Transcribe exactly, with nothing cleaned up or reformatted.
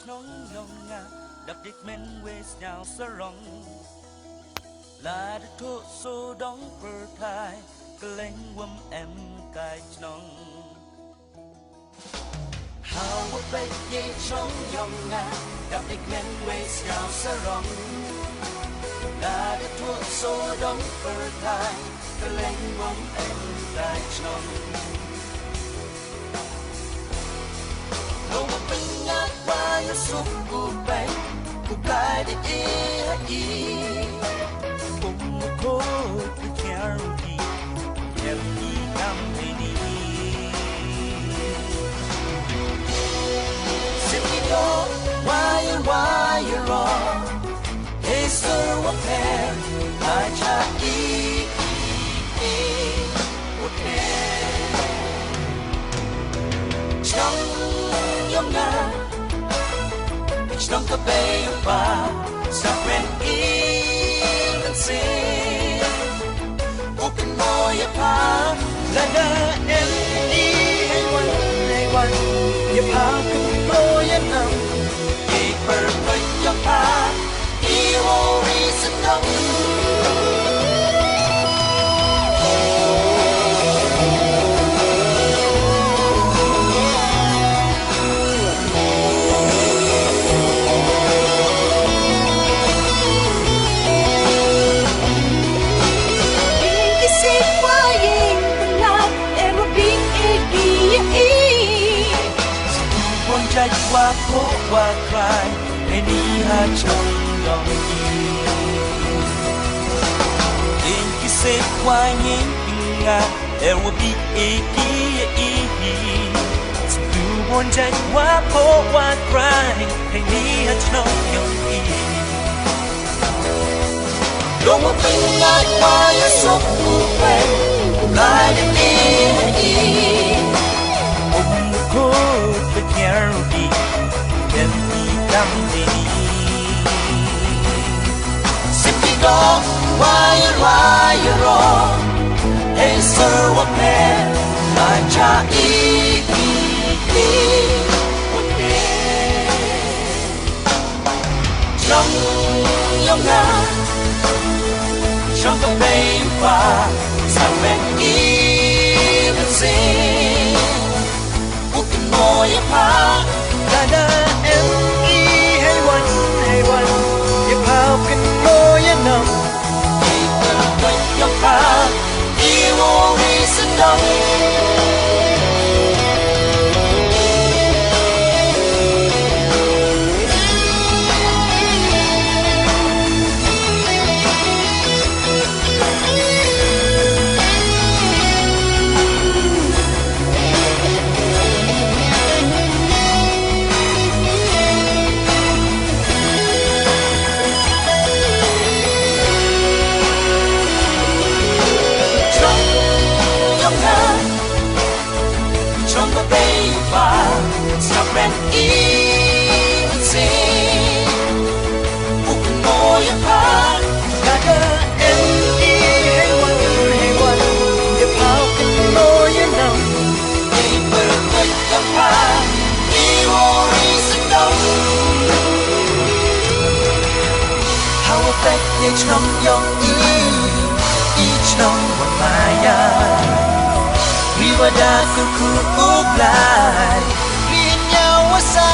Nong yong nga, dap dik men wei sniaw sarong. Lada thoh sawdong pyrthai, kylleng wym em kai chnong. Hawa peit ïa i chnong yong nga, dap dik men wei sniaw sarong. Lada thoh sawdong pyrthai, kylleng wym em kai chnong. Long wa pynïaid wa ïasuk u peit, u Blai da ïeh ha i. Kum u khot u kiar u ki, kiar u ki kam bini. Sien ki doh wa ïa wa ïaroh, hei sor wa pher, ba cha i, i, i, wa pher. Chnong yong nga, chnong ka bei u pa, sa kren i mynsiem. U kynmaw ïa pha, lada em i hei wan, hei wan. Ïa pha kynmaw ïa nam, i pyrthei ïa pha, i wori sendong. Wang jait wa pok wa krai, eni ha chong dong i. Eng ki se wa ing nga, er wa bi e ki e e. Sdu won jait wa pok wa krai, eni ha chong dong i. Long wa pynïaid wa ïasuk u peit, u Blai da ïeh ha i. Um u khot ba kiar u ki, em i kam dini. Sien ki doh wa ïa wa ïaroh, hei sor wa pher, ba cha i, i, i, wa pher. Chnong yong nga, chnong ka bei u pa, sa wen i mynsiem. U kynmaw ïa pha, lada em i hei wan, hei wan. Ïa pha u kynmaw ïa nam, i kynmaw ïa pha, i wori sendong. Chnong yong nga, chnong ka bei u pa, sa kren i mynsiem. U kynmaw ïa pha, lada em i hei wan, hei wan. Ïa pha u kynmaw ïa nam, i pyrthei ïa pha, i wori sendong. Hawa peit ïa chnong yong i, i chnong wa maïa. Ri wa da kyrkhu u Blai, ri ñiaw wa sa